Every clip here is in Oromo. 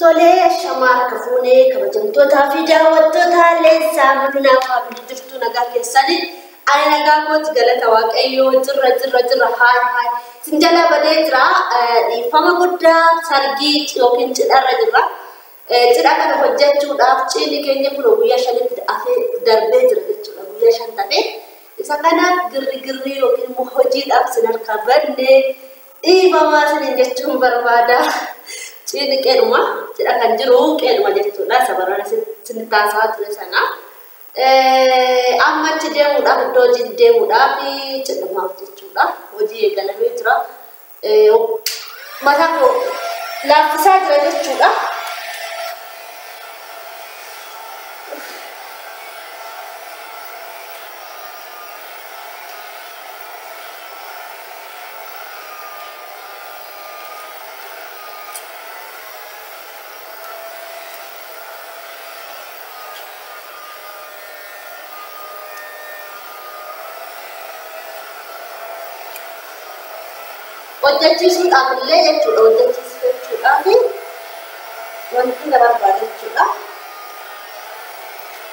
Tolee, shamaa harka fuunee kabajamtootaa fi daawwattoota Leensaa Mul'inaa Faamilii jirtu nagaa keessanii. Ani nagaa kooti galata Waaqayyoo jirra jirra jirra haay haay. Isin jala badee jira dhiifama guddaa sargii yookiin cidharra jirra. Cidha kana hojjechuudhaaf cidhi keenya kun guyyaa 5tti hafee darbee jira jechuudha. Guyyaa 5 ta'e. Isa kanaaf girri girri yookiin immoo hojiidhaaf sin harkaa banne dhiifamaa isiniin jechuun barbaada. Cidhi qeedhuma cidha kan jiru qeedhuma jechuudha. Isa barana sin taasaa ture sana. Amma achi deemuudhaaf iddoo hojii deemuudhaaf cidhumaaf jechuudha. Hojii eegalamee jira. Mataa koo laaffisaa jira jechuudha. Hojjechiisuudhaaf illee jechuudha. Hojjechiisuudhaaf wanti na barbaada jechuudha.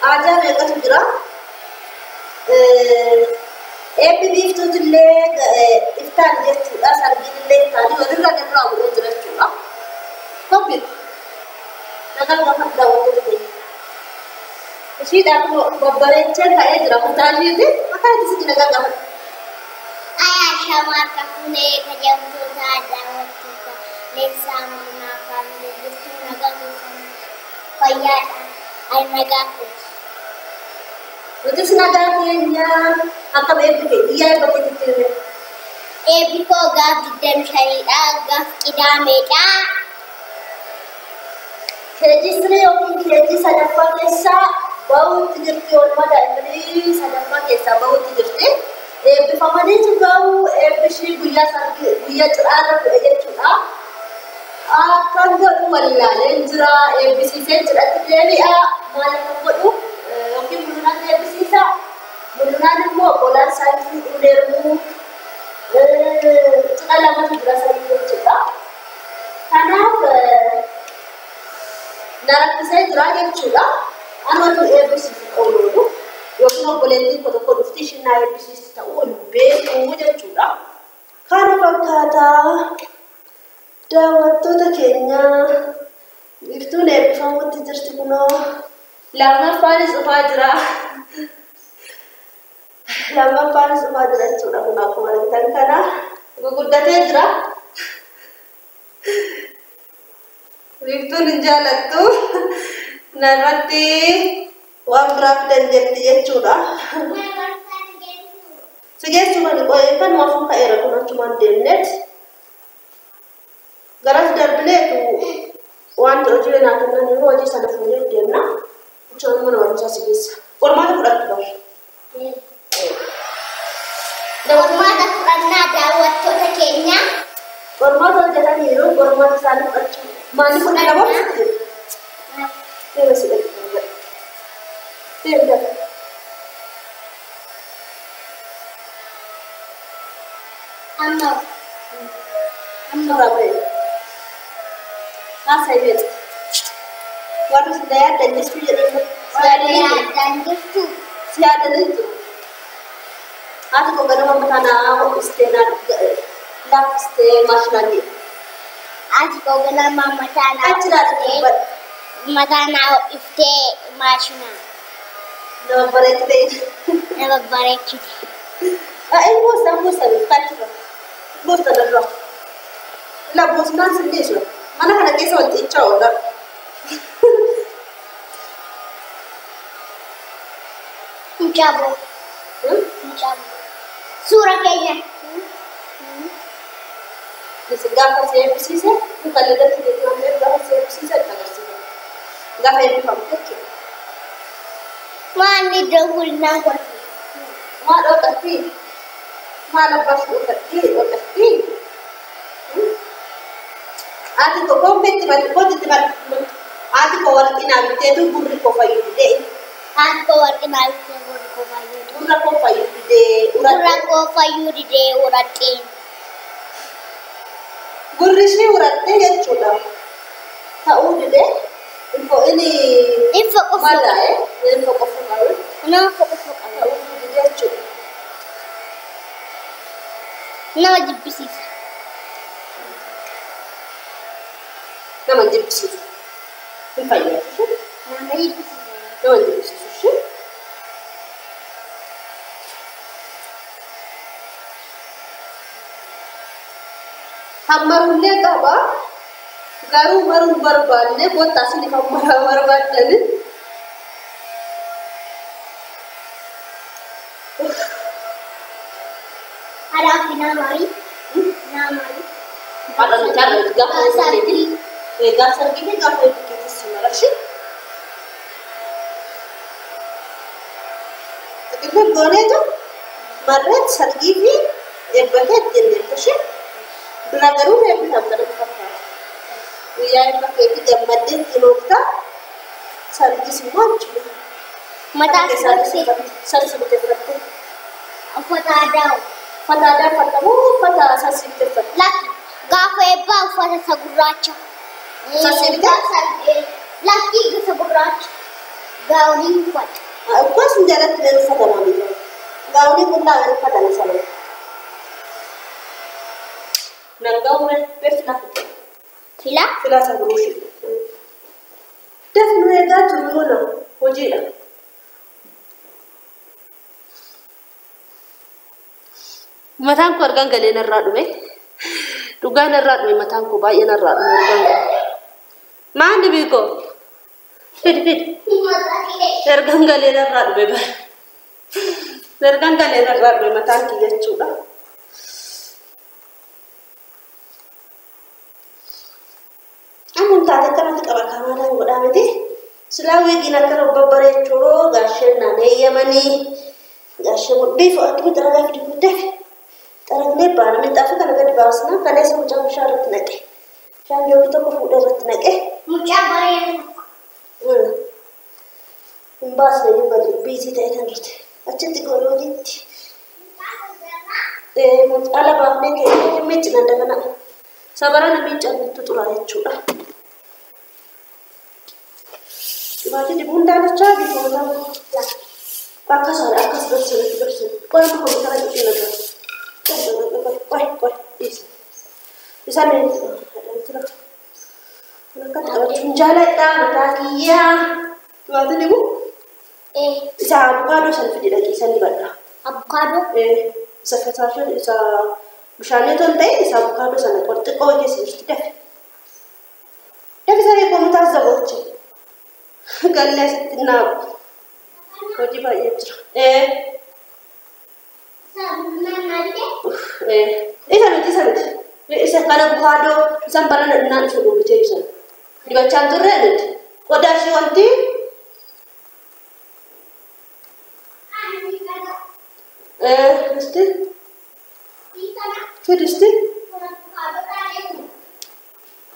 Aadaa meeqatu jira? Eebbi biiftuutu illee iftaan jechuudha. Sargiin illee iftaanii walirra irraa bu'ee jira jechuudha. Kophii nagaa gaafa daawwattoota keenya. Ishiidhaan babbareechee ka'ee jira. Kutaa ishiiti. Akka itti sitti nagaa gaafa. Shamaa harka fuunee kabajamtoota daawwattoota Leensaa Mul'inaa Faamilii jirtu nagaa keessan fayyaadha. Ani nagaa kooti. Nutis nagaa keenya akkam eebbi kee guyyaa eebba keetitti hime. Eebbi koo gaaf 25dha. Gaaf qidaameedha. Keejisri yookiin keejii sadaffaa keessaa bahuutti jirti. Oolmaa daa'immanii sadaffaa keessaa bahuutti jirti. Eebbifamaniitu gahu eebbi ishii guyyaa sargii guyyaa cidhaarra bu'e jechuudha. Akkan godhu wallaaleen jira. Eebbisiisee cidhatti deebi'a. Maal akkan godhu yookiin mul'inaan eebbisiisa. Mul'inaan immoo obbolaan isaanii fuudhuun heerumuu cidha lamatu jira sadii jechuudha. Kanaaf na rakkisee jira jechuudha. Anumatu eebbisiisu qooloodhu. Yookiin obboleettiin koo tokko dhufti ishiin na eebbisiistu ta'uu hin beeku jechuudha. Kana fakkaataa daawwattoota keenya biiftuun eebbifamuutti jirti kunoo lammaffaanis dhufaa jira. Lammaffaanis dhufaa jira jechuudha kun akkuma argitan kana guguddatee jira. Biiftuun hin jaalattu narratti waan biraa fidan jetti jechuudha. Si geessu kan qo'ee kan waafuu ka'eera kun achumaan deemneet garas darbineetu wanti hojii naa kennan yeroo hojii sana fuunee deemna. Achumaan mana barumsaa si geessa. Qormaata fudhattu bar. Qormaata fudhannaa daawwattoota keenya. Qormaata hojjetaniiru qormaata isaanii fudhachuu. Maalli fudhata barsiisu? Deema si dhaqi. Deema. Amma. Amma ba'e. Haasa'e beektu. Warri si yaaddan jirtu jedhanii. Warri yaaddan jirtu. Si yaadanii jiru. Haati koo ganama mataa naa ho'istee naa laaffistee maashinaan jedhe. Haati koo ganama mataa naa Achi ilaalatti dubbadhu. Mataa naa ho'iftee maashinaan. Nama bareechite. Nama bareechite. Inni boostaan boostaan achirra. Boostaan irra. La boostaan sin dhiisu. Mana kana keessa wanti ichaa oola. Mucaa boo. Mucaa boo. Suura keenya. Isin gaafa si eebbisiise kun kan irratti beekamee gaafa si eebbisiise itti agarsiisa. Gaafa eebbifamu jechuudha. Maalli iddoo guddinaan kolfi. Maal dhoqatti? Maal abbaas dhoqatti? Dhoqatti? Haati koo koompeetti maddi kootitti maddi. Haati koo warqii naa bitteetu gurri koo fayyuu didee. Haati koo warqii naa bittee gurri koo fayyuu didee. Gurra koo fayyuu didee. Gurra koo fayyuu didee uradheen. Gurri ishee urattee jechuudha. Ta'uu didee inni Infa qofa. Madaa'e inni qofa qabu. Nama qofa qaba. Ta'uu didee jechuudha. Nama jibbisiisa. Nama jibbisiisu. Hin fayyadu. Nama jibbisiisa. Nama jibbisiisu. Hammarullee qaba. Garuu maruun barbaanne kottaa isin kan maraa barbaaddani. Haadhaa fi nama marii. Nama marii. Haadha nuti haadha nuti gaafa Sargii. Gaafa sargii fi gaafa eebbikeetis si marashi. Xixiqqoo gooneetu marreet sargii fi eebbakee ittiin deemtushi. Dura garuu eebbifamta natti fakkaata. Guyyaa eebba keetii gammaddee ittiin oolta. Sargis immoo achuma. Mataa sargii. Sarsi biteffatte. Uffata aadaa. Uffata aadaa uffattamoo uffata sarsi biteffatte? Lakki gaafa eebbaa uffata isa gurraacha. Sassii Lakki isa gurraacha. Gaawonii uffata. Akkas hin jalatti nan uffatamaa miti. Gaawonii qullaa nan uffatama sana. Nan gaawwe beef lafa. Fila. Filaa isa biruushi. Dafnuu eegaa jiru yoona hojiidha. Mataan koo argaan galee narraa dhume. Dhugaa narraa dhume mataan koo baay'ee narraa dhume argaan galee. Maali beekoo? Fidi fidi. Ergaan galee narraa dhume bara. Ergaan galee narraa dhume mataan kiyya jechuudha. Amma taate akkanatti qaba kaamaadhaan godhaa miti. Silaa wiigiin akkana babbareechuu gaasheen naan eeyyamanii gaashee mudhii fo'attuu xaragaa fidi guddaa xaragnee baana minxaafa kana gadi baasna kaleessa mucaa bishaan irratti naqe. Bishaan jookii tokko fuudhee irratti naqe. Mucaa bareedaa. Hin baasne iyyuu gadi biizii ta'e kan jirti. Achitti goone hojiitti. Ala baafnee keenya miiccinan dafana. Sabarana miiccannutti xuraa jechuudha. Dhibaatii dibuun daalachaa bifa mataa akkas haadha akkas gorsanii gorsanii qoy amma kompiitara cuqii nagaa. Qoy qoy dhiisa. Isaan tura. Akkatti qabachuun jaaladha mataa kiyyaa. Dhibaatii dibu isa abukaadoo san fidi dhaqii san dibadha. Abukaadoo. Isa fasaashoon isa bishaan otoo hin ta'in isa abukaadoo sana xiqqoo keessa jirti dafi. Dafi saree koo mataa zabochi. Gallee asitti naabu. Hojii baay'ee jira. Isa miti isa miti. Isa kan abukaadoo isaan barana dhinnaan isa dubbitee ibsan. Dibachaan turre nuti. Qodaa ishee wanti isti fidi isti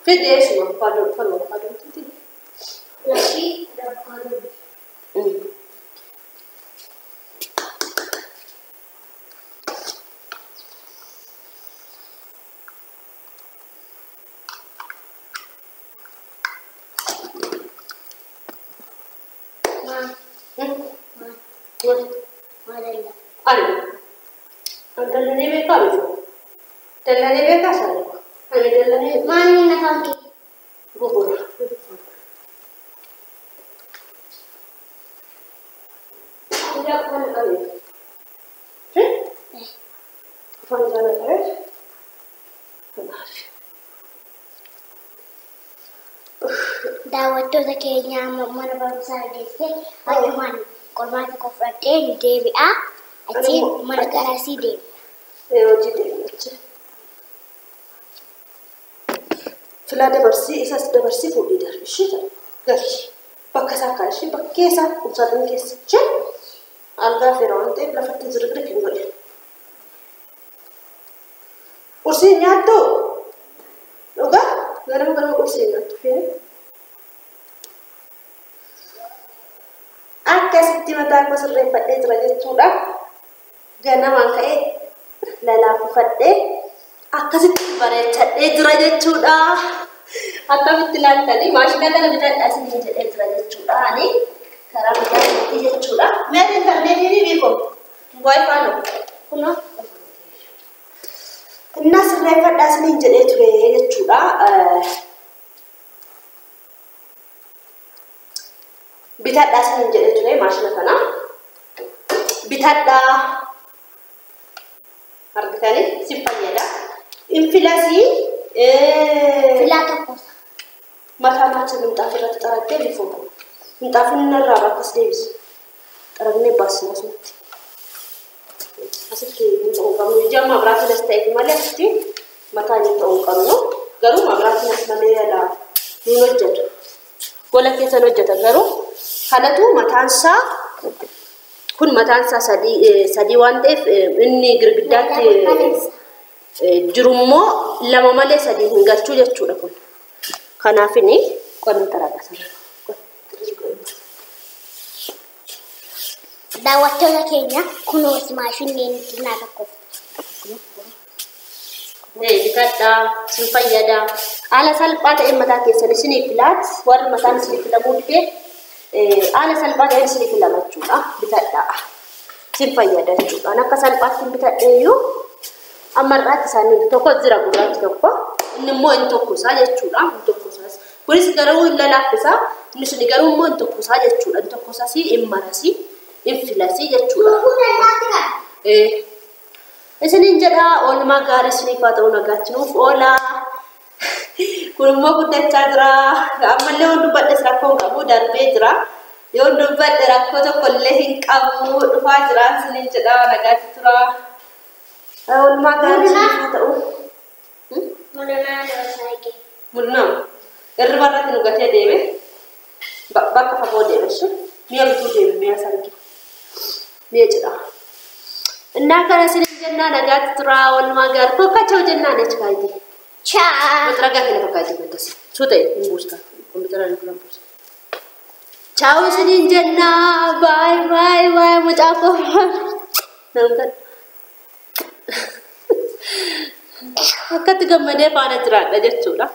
fidi eessuma abukaadoo kan abukaadoo miti. Lakki abukaadoo. Ani dallanee beekaa miti. Dallanee beekaa sana. Ani dallanee Maanni nafaan kee. gurgura. Ijaa qofaan qabee. Afaan jaala qabee. Kanaaf. Daawwattoota keenya amma mana barumsaa geessee achumaan qormaata koo fudhadhee ni deebi'a. Achiin mana garaasii deemna. Hojii deemna jechuudha. Filaa dabarsii isas dabarsii fuudhii darbi ishee ta'e gali bakka isaa kaa'e ishee bakkee isaa kumsaatiin keessa ishee algaa feera waan ta'eef lafatti zirgirri hin godhe. Qursii nyaattu dhugaa ganama ganama qursii nyaattu isheen. Akkasitti mataa koo sirreeffadhee jira jechuudha. Ganamaan ka'ee lalaafufadhee akkasitti bareechadhee jira jechuudha. Akkamitti ilaaltanii maashina kana bitadhaa isiniin jedhee jira jechuudha. Ani karaa bitaatti jechuudha. Mee intarneetii ni beeku. Waayifaa no. Kunoo. Innaa sirreeffadhaa isiniin jedhee ture jechuudha. Bitadhaa isiniin jedhee ture maashina kana. Bitadhaa argitanii si fayyada. Infilasii Filaa tokkos. Mataa maacha minxaaf irratti xarattee bifoota. Minxaafin narraa bakkas deebisi. Xaragnee baasna asumatti. Asitti hin ta'uu qabnu. Ija mabraatiin as ta'eef malee asitti mataa hin ta'uu qabnu. Garuu mabraatiin as malee yaalaa hin hojjetu. Gola keessa hin hojjeta garuu kanatu mataansaa kun mataansaa sadii waan ta'eef inni girgiddaatti jirummoo lama malee sadii hin galchuu jechuudha kun. Kanaafini qonni xaragaa sana. Daawwattoota keenya kunuunsi maashinni inni tokko. Bitadhaa sin fayyada. Haala salphaa ta'een mataa keessan isinii filaat warri mataan isinii filamuu didee haala salphaa ta'een isinii filama jechuudha. Bitadhaa sin fayyada jechuudha. Akka salphaatti hin bitadheeyyuu amma irraatti isaanii tokko jira gurraachi tokko inni immoo inni tokkosaa jechuudha. Inni tokkosaas kunis garuu hin lalaaffisaa inni suni garuu immoo inni tokkosaa jechuudha. Inni tokkosaas hin marasii hin filasii jechuudha. Isiniin jedhaa oolmaa gaarii isiniif haa ta'u nagaatti nuuf oolaa. Kun immoo guddachaa jira. Ammallee yoon dubbadhes rakkoo hin qabu darbee jira. Yoon dubbadhe rakkoo tokko illee hin qabu dhufaa jira isiniin jedhaa nagaatti tura. Oolmaa gaarii isiniif haa ta'u. Mul'inaa nama. Mul'inaa hirriba irratti nu gatee deeme bakka fagoo deeme sun mi'a bituu deeme mi'a sargi mi'a cidhaa. Innaa kana isiniin jennaa nagaatti tura oolmaa gaarii kokkachoo jennaan achi kaayite. Chaa. Matragaa kana fakkaatee bakkas. Suu ta'e hin buusta. Kompiitara hin fulan buusta. Chaawu isiniin jennaa baay baay baay mucaa koo. Namtan. Akkatti gammadee faana jiraadha jechuudha.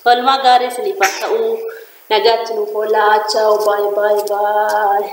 Oolmaa gaarii isiniif haa ta'u. Nagaatti nuuf oolaa. Chaawu baay baay baay.